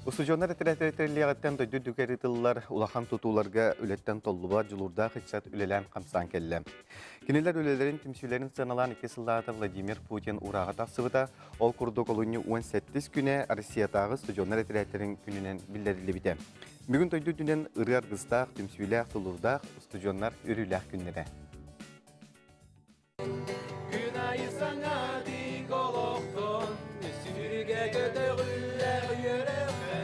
Устудьуоннар этэрээттэрэ тэриллиэҕиттэн дойду үрдүгэр ыытыллар улахан тутууларга үлэттэн толлубат дьулуурдаах ыччат үлэлээн-хамсаан кэллэ. Кинилэр үлэлэрин түмсүүлэрин сыаналаан икки сыллааҕыта Владимир Путин уурааҕа тахсыбыта. Ол курдук олунньу 17 күнэ Россиятааҕы студионнар этэрээттэрин күнүнэн биллэриллибитэ. Бүгүн дойду үрдүнэн ырыа аргыстаах, түмсүүлээх, тулуурдаах устудьуоннар үөрүүлээх күннэрэ. Күн айы саҥа дик олохтон сүргэ көтөҕүллэр үөрэххэ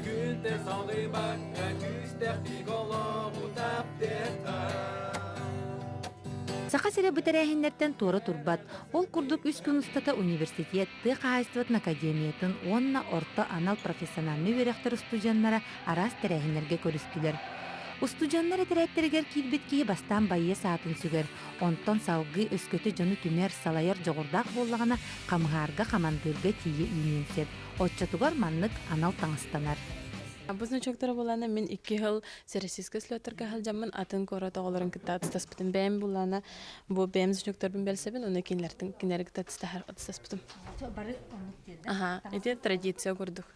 күнтэн салыбакка күүстэхтик олоҕу таптыахха. Саха сирэ бу тэрээһиннэртэн туора турбат. Ол курдук үс күн устата университет, тыа хаһаайыстыбатын академиятын уонна орто анал профессиональнай үөрэхтэр устудьуоннара араас тэрээһиннэргэ көрүстүлэр. Устудьуоннар этэрээттэригэр киирбит киһи бастаан байыас аатын сүгэр, онтон салгыы өскөтө дьону түмэр, салайар дьоҕурдаах буоллаҕына, хамыһаарга, хамандыырга тиийэ үүнүөн сөп. Оччотугар маннык анал таҥастанар. Бу значоктара булана мин икки сыл Всероссийскай слеттарга сылдьаммын атын куорат оҕолорун кытта атыстаспытым. Бэйэм булана бу бэйэм значоктарбын бэлсэбин, уонна кинилэртэн кинилэри кытта атыстаспытым. Бары оннук диэн да? Аха, ити традиция курдук.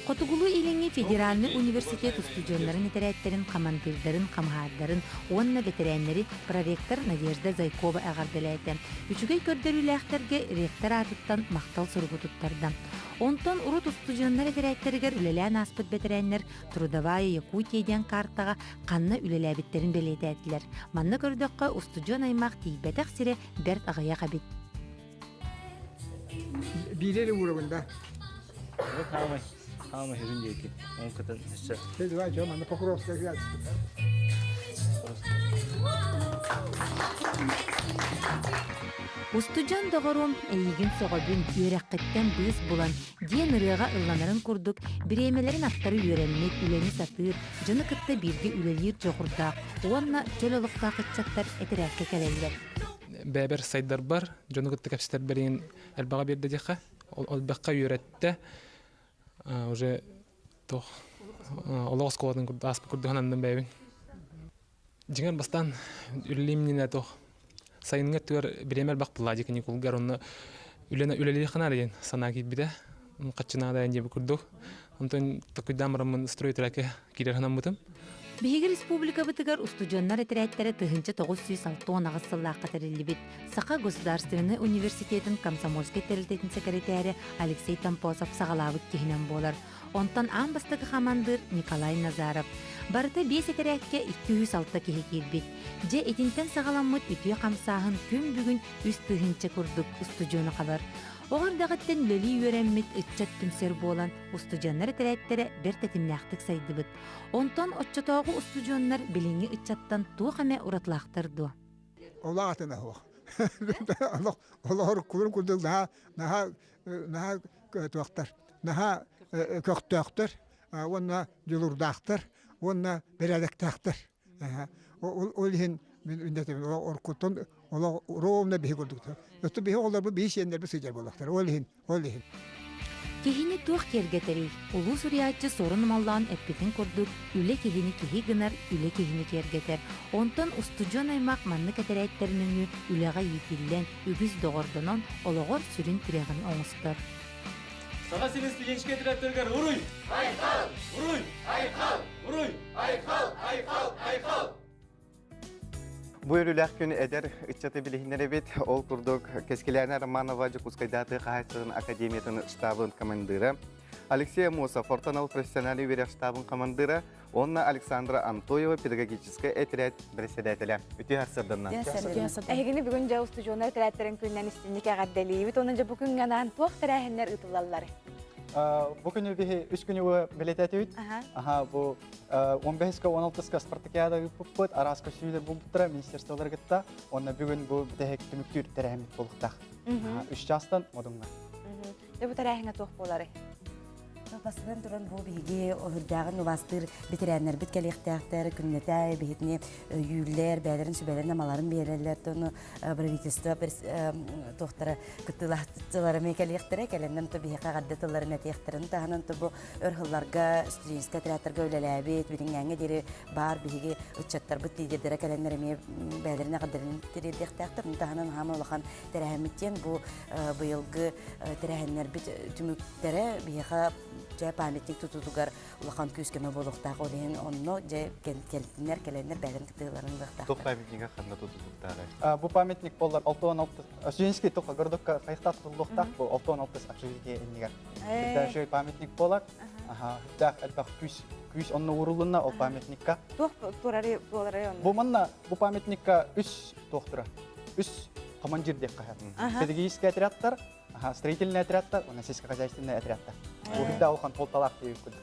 Хотугулуу-Илиҥҥи федеральнай университет устудьуоннарын этэрээттэрин хамандыырдарын, хамыһаардарын уонна бэтэрээннэри проректор Надежда Зайкова эҕэрдэлээтэ. Үчүгэй көрдөрүүлээхтэргэ ректор аатыттан махтал суругу туттарда. Онтон урут устудьуоннар этэрээттэригэр үлэлээн ааспыт бэтэрээннэр Трудовая Якутия диэн каартаҕа ханна үлэлээбиттэрин бэлиэтээтилэр. Манна көрдөххө, устудьуон аймах тиийбэтэх сирэ бэрт аҕыйах эбит. Биири эрэ уурабын да. Хаамай, хаамай үрүн диэки. Ол кытын өссө. Ты давай, чё, манна Покровская Устудьон доҕорум, эйигин сөҕөбүн, үөрэххиттэн быыс булан, диэн ырыаҕа ылланарын курдук, бириэмэлэрин аттары үөрэммит, үлэни сатыыр, дьону кытта бииргэ үлэлиир дьоҕурдаах уонна чөл олохтоох ыччаттар этэрээккэ кэлэллэр. Бэйэбэр сайдарбар, дьону кытта кэпсэтэрбэр иҥин элбэҕи биэрдэ диэххэ. Элбэххэ үөрэттэ. Уже туох олох оскуолатын ааспыт курдук сананным бэйэбин. Дьиҥэр бастаан үлэлиим иннинэ туох сайыҥҥы өттүгэр бириэмэ элбэх буолла каникулгар онно үлэни үлэлиэххэ наада диэн санаа киирбитэ. Хаччы наада диэбит курдук. Онтон такуйдаан бараммын стройтрекке киирэр санаммытым. Биһиги республикабытыгар устудьуоннар этэрээттэрэ 1968 сыллаахха тэриллибит Саха государственнай университетын комсомольскай тэрилтэтин сэкэрэтээрэ Алексей Томпосов саҕалаабыт киһинэн буолар. Онтон аан бастакы хамандыыр Николай Назаров. Барыта биэс этэрээккэ 206 киһи киирбит. Дьэ итинтэн саҕаламмыт үтүө хамсааһын күн бүгүн 3000 курдук устудьуону хабар. Оҕо эрдэҕиттэн үлэлии үөрэммит ыччат түмсэр буолан, устудьуоннар этэрээттэрэ бэрт тэтимнээхтик сайдыбыт. Онтон оччотооҕу устудьуоннар билиҥҥи ыччаттан туох эмэ уратылаахтар дуо? Улаатына суох. Олох кулун курдук наһаа наһаа наһаа туохтар наһаа көхтөөхтөр уонна дьулурдаахтар уонна бэрээдэктээхтэр. Ол иһин мин оркуттан олох ровно биһи курдуктар. Өттө биһи оҕолорбут биһи сиэннэрбит сылдьар буоллахтар. Ол иһин, ол иһин. Киһини туох киэргэтэрий? Улуу суруйааччы Суорун Омоллоон эппитин курдук, үлэ киһини киһи гынар, үлэ киһини киэргэтэр. Онтон устудьуон аймах маннык этэрээттэр нөҥүө үлэҕэ иитиллэн, үгүс доҕордонон, олоҕор сүрүн тирэҕин оҥостор. Саха сирин студенческай отрядтарыгар уруй! Айхал! Уруй! Айхал! Уруй! Айхал! Айхал! Айхал! Бу үөрүүлээх күн эдэр ыччаты билиһиннэрэбит. Ол курдук Кэскилээнэ Романова Дьокуускайдааты хаһаайыстыбатын академиятын штабын командира, Алексей Амосов Фортанал профессиональный үөрэх штабын командира уонна Александра Антоева педагогическай этэрээт бэрэссэдээтэлэ. Үтүө сарсыарданнан. Эһигини бүгүн дьэ устудьуоннар этэрээттэрин күнүнэн истинник эҕэрдэлиибит. Онон дьэ бу күҥҥэ анаан туох тэрээһиннэр ыытыллаллар? Бу күнү биһи үс күнү бэлиэтээтибит. Аха бу 15-ка 16-ка спартакиада ыыппыппыт, араас көстүүлэр булбуттара министерстволар кытта. Онно бүгүн бу бүтэһик түмүктүүр тэрээһиммит буолуохтаах. Үс чаастан Модуҥҥа. Дьэ бу тэрээһиҥҥэ туох буоларый? Бастатан туран бу биһиги үрдээҕин убаастыыр бэтэрээннэрбит кэлиэхтээхтэр, күннэтэ биһитини өйүүллэр, бэйэлэрин сүбэлэрин-амаларын биэрэллэр, тону правительство туохтара кыттыылаахтылар эмиэ кэлиэхтэрэ, кэлэннэн то биһиэхэ эҕэрдэ тылларын этиэхтэрин таһынан то бу өр сылларга студенческай отрядтарга үлэлээбит, билиҥҥээҥҥэ диэри баар биһиги ыччаттарбыт лидердэрэ кэлэннэр эмиэ бэйэлэрин эҕэрдэлэрин тириэрдиэхтээхтэр. Ону таһынан хаама улахан тэрээһиммит диэн бу быйылгы тэрээһиннэрбит түмүктэрэ биһиэхэ Дьэ памятник тутуутугар улахан күүс-көмө буолуохтаах. Ол иһин онно дьэ кэлтиннэр, кэлэннэр бэйэлэрин кыттыыларын ылыахтаахтар. Туох памятнига ханна тутуллуохтааҕый? Бу памятник боллар 66 Студенческий туха городокка хайыхтаах тутуллуохтаах бу 66 общежитие иннигэр. Үрдээх памятник болар. Аха, үрдээх элбэх күүс күүс онно уурулунна ол памятникка. Туох турары буолары онно? Бу манна бу памятникка үс туох тура. Үс командир диэх хаһар. Педагогический отрядтар, строительный отрядтар, уонна сельскохозяйственный отрядтар. Бу үрдээх улахан толталаах диэбит курдук.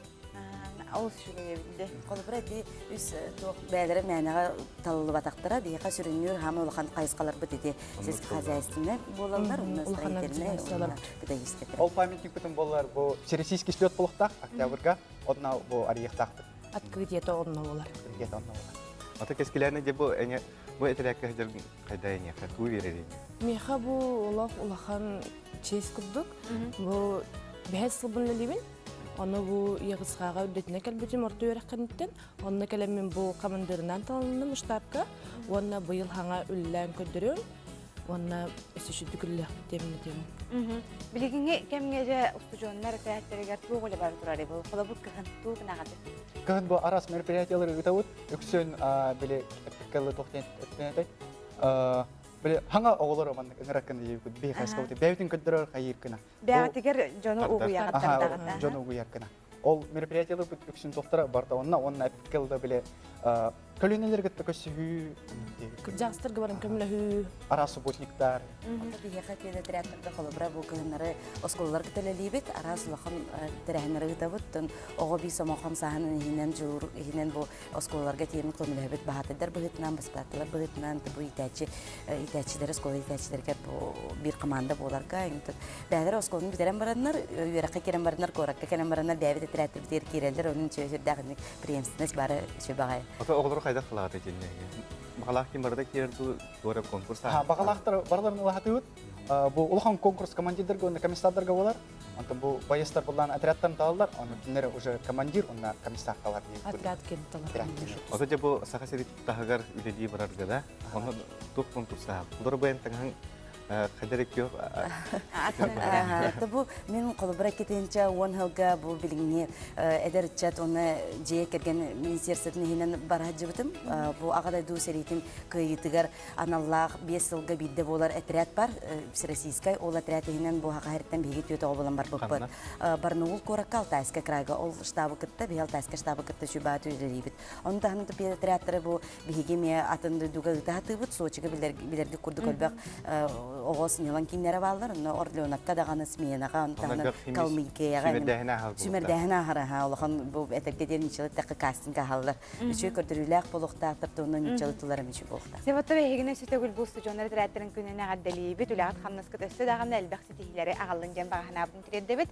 Олус үчүгэй эбит. Холобура ити үс туох бэйэлэрэ мээнэҕэ талыллыбатахтара биһиэхэ сүрүннүүр хаама улахан хайысхаларбыт ити сельскохозяйственный буолаллар, уонна строительный, уонна педагогический. Ол памятникпытын буоллар бу всероссийский слет болохтаах октябрьга одна бу арыйыахтаахпыт. Открытиета онно болар. Открытиета онно болар. Ата кэскилээне же бу эне бу этэрээккэ сылдьар хайда эниэхэ туу биэрэрин? Миэхэ бу олох улахан честь курдук. Бу бэһэс сылбын үлэлиибин. Ону бу Ягысхаҕа үрдэтинэ кэлбитим орто үөрэх кэнниттэн. Онно кэлэммин бу командирынан талынным штабка. Уонна быйыл хаҥа үллээн көрдөрүөм. Уонна өссө сүрдүк үлэлиэхпит диэмин этиэм. Билигиҥҥи кэмҥэ дьэ устудьуоннар этэрээттэригэр туох үлэ бара турар бу холобур кыһын туох гынаҕыт? Кыһын бу араас мероприятиялары ыытабыт. Үксүн били эппиккэ туох диэн эппин Били хаҥа оҕолор маннык ыҥыраккын диэбиккит биһи хайыскабыт бэйбитин көрдөрөр хайыыр гына. Бэҕэтигэр дьону угуйар Дьону угуйар гына. Ол мероприятияларбыт үксүн тохтора барда онна уонна эппиккэ да били көлүөнэлэр кытта көрсүһүү Кырдьаҕастарга баран көмөлөһүү. Араас субботниктар. Биһиэхэ педотрядтарга холобура бу кыһыннары оскуолаларга төлөлүүбүт, араас улахан тэрээһиннэри ыытабыт. Оҕо бии сомохон сааһын иһинэн дьулуур иһинэн бу оскуолаларга тиийэн көмөлөһөбүт баһаатайдар быһыытынан, баспаатталар быһыытынан, бу иитээччи иитээччилэр оскуола иитээччилэригэр бу биир команда буоларга бэйэлэрэ оскуоланы бүтэрэн бараннар, үөрэххэ киирэн бараннар, куоракка кэлэн бараннар бэйэбит этэрээттэрбитигэр киирэллэр, онон үчүгэй сүрдээх инник преемственность бары үчүгэй баҕайы. Ото оҕолору хайдах талаҕат итиннэ? Баҕалаах ким барыта киирэр дуу, туора конкурс Баҕалаахтар барыларын ылаһатыбыт. Бу улахан конкурс командирдарга уонна комиссардарга болар. Онтон бу байыстар буллаан отрядтан талаллар, ону кинилэр уже командир уонна комиссар талар диэн. Отряд ким талар. Ото дьэ бу Саха сирин таһыгар үлэлии барарга да, онно туох конкурсаах. Олор бу эн таҥаһың хадары күөх Бу мин холобура китинчэ уон сылга бу билиҥҥи эдэр ыччат уонна дьиэ кэргэн министерствотын иһинэн бара сылдьыбытым. Бу Аҕа дойду сэриитин кыайыытыгар аналлаах биэс сылга биирдэ буолар отряд бар, Всероссийскай. Ол отряд иһинэн бу Саха сириттэн биһиги түөрт оҕо буолан барбыппыт. Барнаул куоракка Алтайскай крайга ол штабы кытта, биһи Алтайскай штабы кытта сүбаат үлэлиибит. Ону таһынан отрядтары бу биһиги эмиэ атын дойдуга ыыта сатыыбыт. Сочига билэрги курдук элбэх оҕо сынньалаҥ кииннэрэ бааллар. Онно Орленокка даҕаны сменаҕа, ону таһынан Калмыкияҕа сүмэрдээһин ааһар аха улахан бу этэргэ диэн ничего тэххэ кастинг аһаллар. Үчүгэй көрдөрүүлээх буолуохтаахтар туһунан нууччалыы тыллара мүчү буолуохтаах. Севатта эһигини өссө төгүл бу устудьуоннар этэрээттэрин күнүн эҕэрдэлиибит, үлэҕит хамнаскыт өссө даҕаны элбэх ситиһиилэри аҕаллын диэн баҕа санаабытын тириэрдэбит.